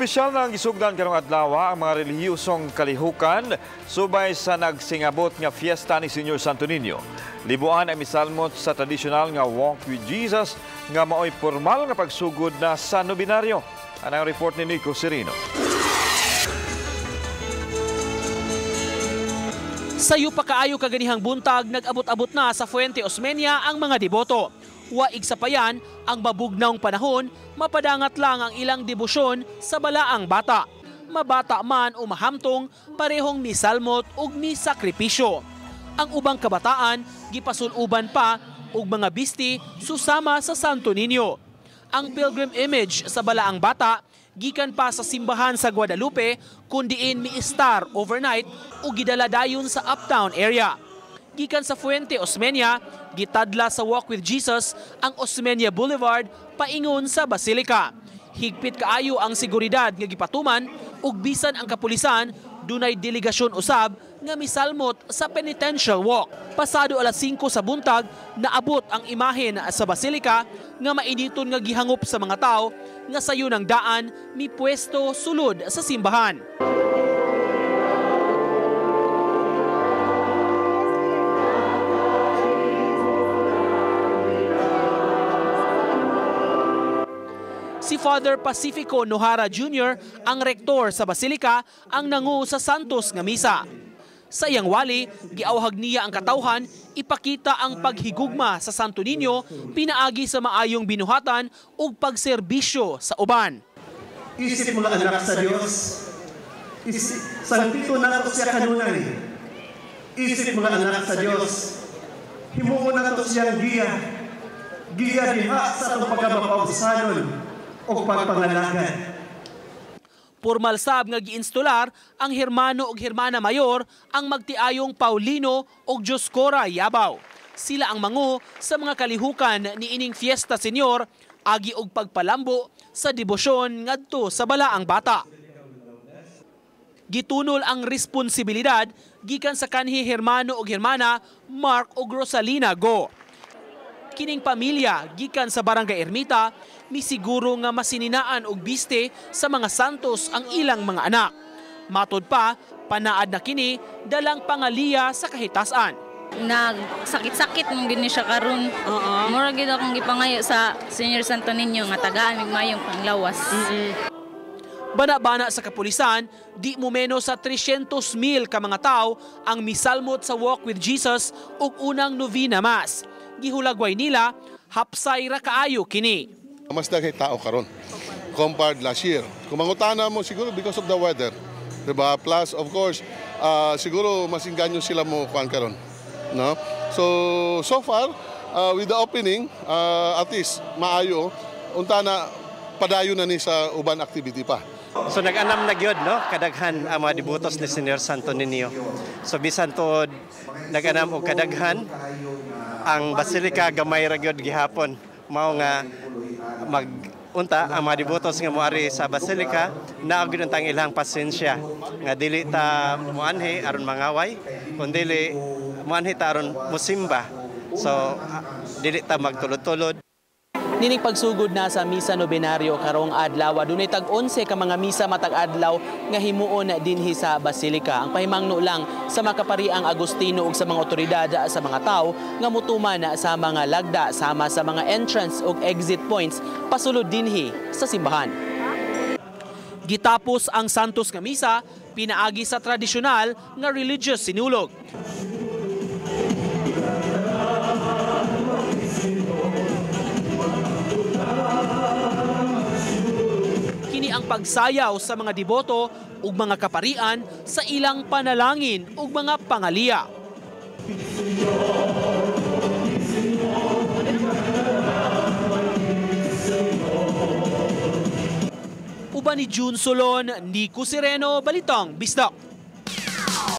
Opisyal na ang gisugdan karong adlaw ang mga relihiyosong kalihukan subay sa nagsingabot nga fiesta ni Señor Santo Niño. Libuan ang misalmot sa tradisyonal nga Walk with Jesus nga maoy formal nga pagsugod na sa nobinaryo. Anang report ni Nico Serino. Sayo pa kaayo kaganihang buntag, nag-abot-abot na sa Fuente Osmeña ang mga deboto. Waig sa payan ang mabugnawng panahon, mapadangat lang ang ilang debosyon sa balaang bata. Mabata man o mahamtong, parehong misalmot ug misakripisyo. Ang ubang kabataan, gipasuluban pa og mga bisti susama sa Santo Niño. Ang pilgrim image sa balaang bata, gikan pa sa simbahan sa Guadalupe, kundiin mi-star overnight ug gidala dayon sa uptown area. Gikan sa Fuente Osmeña, gitadla sa Walk with Jesus ang Osmeña Boulevard paingon sa Basilica. Higpit kaayo ang seguridad nga gipatuman ug bisan ang kapulisan dunay delegasyon usab nga misalmot sa penitential walk. Pasado alas 5 sa buntag, naabot ang imahen sa Basilica nga mainiton nga gihangop sa mga tao nga sayo ng daan mipuesto sulod sa simbahan. Si Father Pacifico Nohara Jr., ang rektor sa Basilica, ang nangu sa Santos nga misa. Sa iyang wali, giawhag niya ang katawhan, ipakita ang paghigugma sa Santo Niño, pinaagi sa maayong binuhatan ug pagserbisyo sa uban. Isip mga anak sa Dios, sangpito nato siya kanunay. Isip mga anak sa Dios, himuon nato siyang giya, giya diha sa atong pagkamapausanon o pagpangalagan. Formal sab nga giinstular ang hermano ug hermana mayor ang magtiayong Paulino ug Dioscora Yabaw. Sila ang mangu sa mga kalihukan ni ining Fiesta Señor agi og pagpalambo sa debosyon ngadto sa balaang bata. Gitunol ang responsibilidad gikan sa kanhi hermano ug hermana Mark ug Rosalina Go. Kining pamilya gikan sa Barangay Ermita misiguro nga masininaan og biste sa mga santos ang ilang mga anak. Matod pa, panaad na kini dalang pangaliya sa kahitasan. Nagsakit-sakit mong gini siya karon. Mura gid akong gipangayo sa Señor Santo Niño nga tagaan mig mayong panglawas. Bana-bana sa kapulisan, di mo menos sa 300,000 ka mga tao ang misalmot sa Walk with Jesus ug unang novena mass. Gihulagway nila, hapsay ra kaayo kini. Mas daghay tao karon compared last year. Kung mangutana mo siguro because of the weather, diba? Plus of course, siguro mas inganyo sila mo kuan karon, no? So far with the opening, at least maayo unta na padayon na ni sa uban activity pa. So nag-anam na gyud, no, kadaghan ang mga debotos ni Señor Santo Niño. So bisan tuod nag-anam og kadaghan ang Basilica gamay ra gyud gihapon. Mao nga magunta ang mga debotos nga moari sa Basilica naa gyud ang ilang pasensya nga dili ta moanhi aron mangaway kundi moanhi ta aron mosimba. So dili ta magtulod-tulod. Nining pagsugod na sa misa nobenaryo karong adlaw, dunay tag 11 ka mga misa matag adlaw nga himuon dinhi sa Basilica. Ang pahimangno lang sa makapariang Agustino ug sa mga otoridad sa mga tawo nga mutuman sa mga lagda sama sa mga entrance ug exit points pasulod dinhi sa simbahan. Gitapos ang Santos nga misa pinaagi sa tradisyonal nga religious sinulog. Kini ang pagsayaw sa mga deboto ug mga kaparian sa ilang panalangin ug mga pangaliya. Uban ni June Solon, Nico Sereno, Balitang Bisdak.